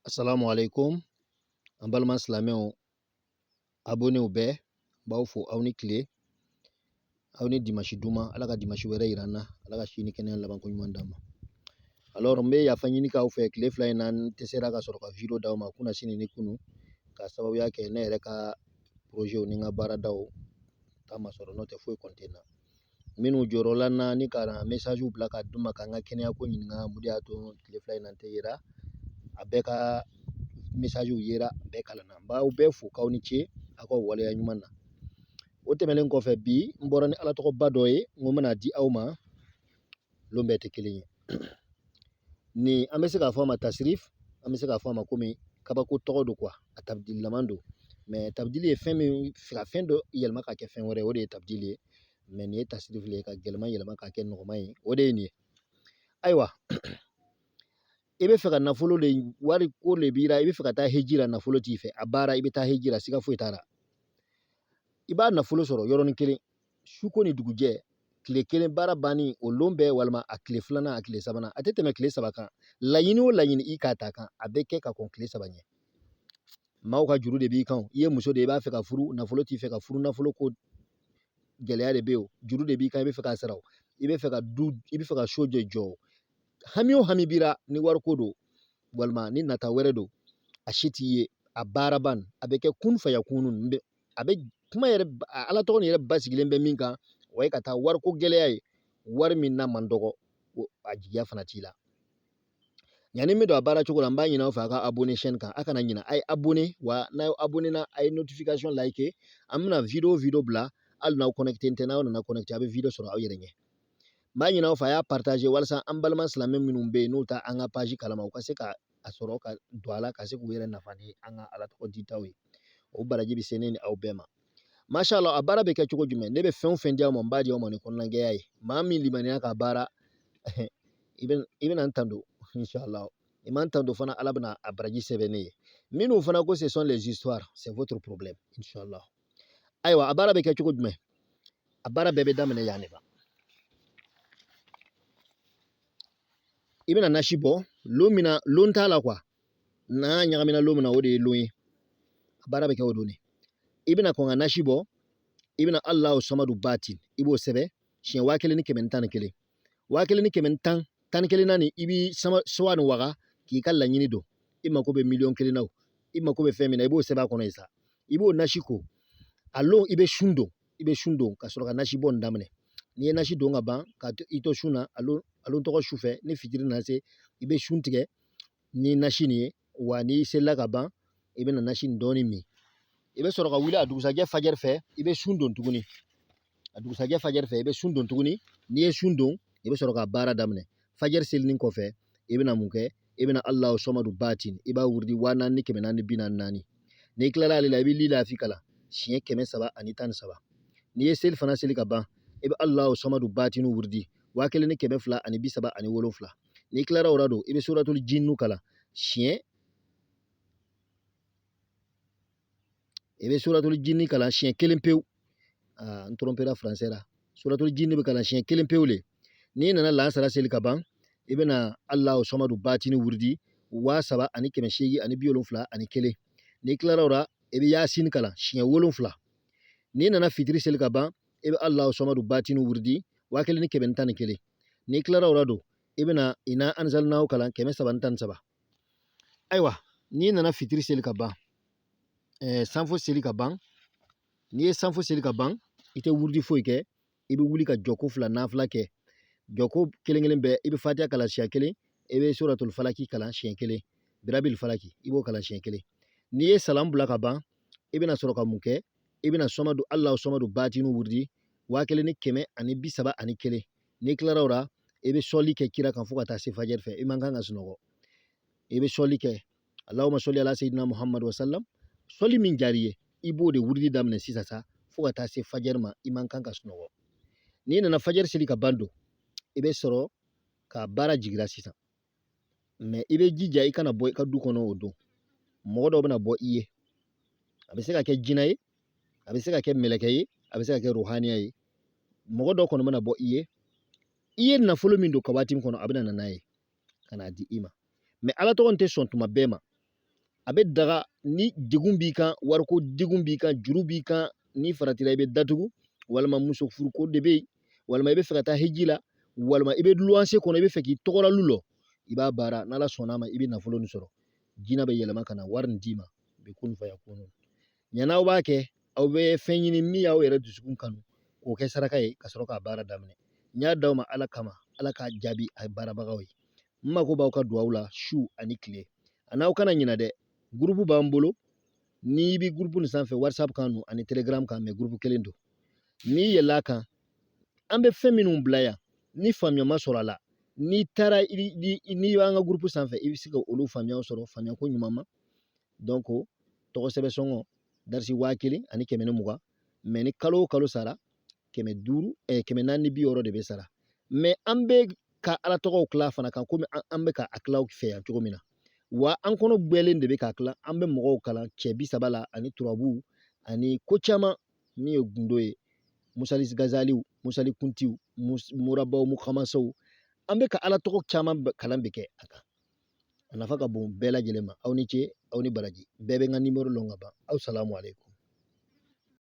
Assalamu alaikum an balima silamɛw, abonnéw bɛɛ, n b'aw fo, aw ni tile, aw ni dimanche duman. Ala ka dimanche wɛrɛ yira an na, Ala ka si ni kɛnɛya labanko ɲuman d'an ma. Alors n bɛ yafa ɲini k'aw fɛ, tile 2 in na n tɛ sera ka sɔrɔ ka video d'aw ma kunasini ni kunu, ka sababuya kɛ ne yɛrɛ ka projet ni n ka baaradaw ta ma sɔrɔ, n'o tɛ foyi kɔni tɛ n na. Minnu jɔrɔla n na ni ka na message bila ka d'u ma ka n ka kɛnɛya ko ɲininka, mun de y'a to tile 2 in na n tɛ yera, a bɛɛ ka message yera, a bɛɛ kalanna. N b'aw bɛɛ fo k'aw ni ce aw ka waleya ɲuman na. O tɛmɛnen kɔfɛ, bi n bɔra ni Ala tɔgɔba dɔ ye, n ko n bɛna di aw ma. Lon bɛɛ tɛ kelen ye. Ni an bɛ se k'a fɔ a ma tasirif, an bɛ se k'a fɔ a ma komi kabako tɔgɔ don quoi, a tabidililaman don. Mais tabidili ye fɛn min ka fɛn dɔ yɛlɛma ka kɛ fɛn wɛrɛ ye, o de ye tabidili ye. Mais nin ye tasirif le ye, ka gɛlɛman yɛlɛma ka kɛ nɔgɔman ye, o de ye nin ye. Ayiwa, i bɛ fɛ ka nafolo de, wari ko de b'i la, i bɛ fɛ ka taa heji la, nafolo t'i fɛ, a baara, i bɛ taa heji la, siga foyi t'a la, i b'a nafolo sɔrɔ yɔrɔnin kelen, suko ni dugujɛ, tile kelen baara banni o lon bɛɛ, walima a tile filanan, a tile sabanan, a tɛ tɛmɛ tile 3 kan. Laɲini o laɲini i k'a ta kan, a bɛ kɛ ka kɔn tile 3 ɲɛ. Maaw ka juru de b'i kan, i ye muso de ye, i b'a fɛ ka furu, nafolo t'i fɛ ka furu, nafolo ko gɛlɛya de bɛ yen, juru de b'i kan, i bɛ fɛ k'a sara, i bɛ fɛ ka du, i bɛ fɛ ka so jɔ jɔ, hami o hami b'i la, ni wariko don walima ni nata wɛrɛ don, a si t'i ye, a baara ban, a bɛ kɛ kun faya kunun bɛ a bɛ kuma yɛrɛ. Ala tɔgɔ nin yɛrɛ basigilen bɛ min kan, o ye ka taa wariko gɛlɛya ye, wari min n'a man dɔgɔ, a jigiya fana t'i la. Yanni n bɛ don a baara cogo la, n b'a ɲini aw fɛ a ka abonné chaîne kan. A kana ɲina, a ye abonné, wa n'a abonné na, a ye notification like. An bɛna video bila, hali n'aw connecté tɛ, n'aw nana connecté, a bɛ video sɔrɔ aw yɛrɛ ɲɛ. N b'a ɲini aw fɛ a y'a partager, walasa an balima silamɛ minnu bɛ yen n'u ta an ka page kalama, u ka se ka a sɔrɔ ka don a la, ka se k'u yɛrɛ nafa ni an ka Ala tɔgɔ ditaw ye. O baraji bɛ se ne ni aw bɛɛ ma. Masha Allah, a baara bɛ kɛ cogo jumɛn? Ne bɛ fɛn o fɛn di aw ma, n b'a di aw ma ni kɔnɔnagɛya ye. Maa min limaniya ka baara, i bɛna n tando inshallah. I ma n tando fana, Ala bɛna a baraji sɛbɛn ne ye. Minnu fana ko ce sont les histoires, c'est votre problème inshallah. Ayiwa, a baara bɛ kɛ cogo jumɛn? A baara bɛɛ bɛ daminɛ yan de ba. I bɛna nasi bɔ lon min na, lon t'a la quoi, n'a ɲagamina lon min na, o de ye lon ye, a baara bɛ kɛ o don de. I bɛna kɔn ka nasi bɔ, i bɛna Alahu samadu batin, i b'o sɛbɛn siɲɛ 1111, 1110, 11 na nin, i b'i sama suwa nin waga k'i ka laɲini don. I mako bɛ miliyɔn 1 na o, i mako bɛ fɛn min na, i b'o sɛbɛn a kɔnɔ yen sa. I b'o nasi ko a lon, i bɛ sun don, i bɛ sun don ka sɔrɔ ka nasi bɔ nin daminɛ. N'i ye nasi don ka ban, ka i to sun na, a lon tɔgɔ su fɛ, ni fitiri nana se, i bɛ sun tigɛ ni nasi nin ye. Wa n'i selila ka ban, i bɛna nasi nin dɔɔnin min. I bɛ sɔrɔ ka wuli a dugusajɛ fajɛri fɛ, i bɛ sun don tuguni. A dugusajɛ fajɛri fɛ, i bɛ sun don tuguni. N'i ye sun don, i bɛ sɔrɔ ka baara daminɛ. Fajɛri selinin kɔfɛ, i bɛna mun kɛ? I bɛna Alahu samadu batin, i b'a wurudi 4444. N'i tilala ale la, i bɛ lilafi kalan siɲɛ 313. N'i ye seli fana seli ka ban, i bɛ Alahu samadu batinu wurudi 1237. N'i tilara o la don, i bɛ suratul jinnu kalan siɲɛ, i bɛ suratul jinni kalan siɲɛ kelen pewu. Aa, n trompera français la. Suratul jinni bɛ kalan siɲɛ kelen pewu le. N'i nana lansara seli ka ban, i bɛna Alahu samadu batini wurudi 3871. N'i tilara o la, i bɛ yasin kalan siɲɛ 7. N'i nana fitiri seli ka ban, i bɛ Alahu samadu batini wurudi 1111. N'i tilara o la don, i bɛna ina anzalnahu kalan 313. Ayiwa, n'i nana fitiri seli ka ban, sanfo seli ka ban, n'i ye sanfo seli ka ban, i tɛ wurudi foyi kɛ, i bɛ wuli ka jɔko 2 nafila kɛ. Jɔko kelen kelen bɛɛ, i bɛ fatiya kalan siɲɛ kelen, i bɛ suratul falaki kalan siɲɛ kelen, birabil falaki i b'o kalan siɲɛ kelen. N'i ye salam bila ka ban, i bɛna sɔrɔ ka mun kɛ? I bɛna samadu, Alahu samadu batinu wurudi 1131. N'i tilara o la, i bɛ sɔli kɛ kira kan fo ka taa se fajɛri fɛ. I man kan ka sunɔgɔ, i bɛ sɔli kɛ Allahumma sɔli ala sayyidina Muhammad wa sallam. Sɔli min diyar'i ye, i b'o de wurudi daminɛ sisan sa fo ka taa se fajɛri ma. I man kan ka sunɔgɔ. N'i nana fajɛri seli ka ban don, i bɛ sɔrɔ ka baara jigira sisan. Mais i bɛ jija i kana bɔ i ka du kɔnɔ o don. Mɔgɔ dɔ bɛna bɔ i ye, a bɛ se ka kɛ jinɛ ye, a bɛ se ka kɛ mɛlɛkɛ ye, a bɛ se ka kɛ ruhaniya ye. Mɔgɔ dɔ kɔni bɛna bɔ i ye, i ye nafolo min don kabati min kɔnɔ, a bɛna na n'a ye ka n'a di i ma. Mais Ala tɔgɔ tɛ sɔn tuma bɛɛ ma. A bɛ daga ni degun b'i kan, wariko degun b'i kan, juru b'i kan, n'i faratira i bɛ datugu, walima muso furuko de bɛ yen, walima i bɛ fɛ ka taa hiji la, walima i bɛ luwanse kɔnɔ, i bɛ fɛ k'i tɔgɔla lu lɔ, i b'a baara. N'ala sɔnna a ma, i bɛ nafolo nin sɔrɔ. Jinɛ bɛ yɛlɛma ka na wari nin d'i ma bi kun fa yakun. Ɲan'aw b'a kɛ, aw bɛ fɛn ɲini min y'aw yɛrɛ dusukun kanu k'o kɛ saraka ye ka sɔrɔ k'a baara daminɛ. N y'a d'aw ma Ala kama, Ala k'a jaabi a baarabagaw ye. N mako b'aw ka duwawu la su ani tile. A n'aw kana ɲina dɛ, gurupu b'an bolo. N'i bɛ gurupu nin sanfɛ WhatsApp kan ani Telegram kan, mɛ gurupu kelen don. N'i yɛlɛla kan, an bɛ fɛn minnu bila yan, ni faamuya ma sɔrɔ a la, n'i taara n'i b'an ka gurupu sanfɛ, i bɛ se ka olu faamuyaw sɔrɔ faamuya ko ɲuman ma. Donc tɔgɔ sɛbɛn sɔngɔ darisi 1120, mɛ ni kalo o kalo sara 500, 460 de bɛ sara. Mɛ an bɛ ka Ala tɔgɔw tila fana kan, komi an bɛ ka a tila fɛ yan cogo min na. Wa an kɔnɔ gbɛlen de bɛ k'a tila. An bɛ mɔgɔw kalan cɛ 30 la ani turabu ani ko caman min ye gundo ye, musali gazaliw, musali kuntiw, murabaw, mukamasaw. An bɛ ka Ala tɔgɔ caman kalan bɛ kɛ a kan. A nafa ka bon bɛɛ lajɛlen ma. Aw ni ce, aw ni baraji. Bɛɛ bɛ n ka nimoro lɔn ka ban. Aw salamu aleykum.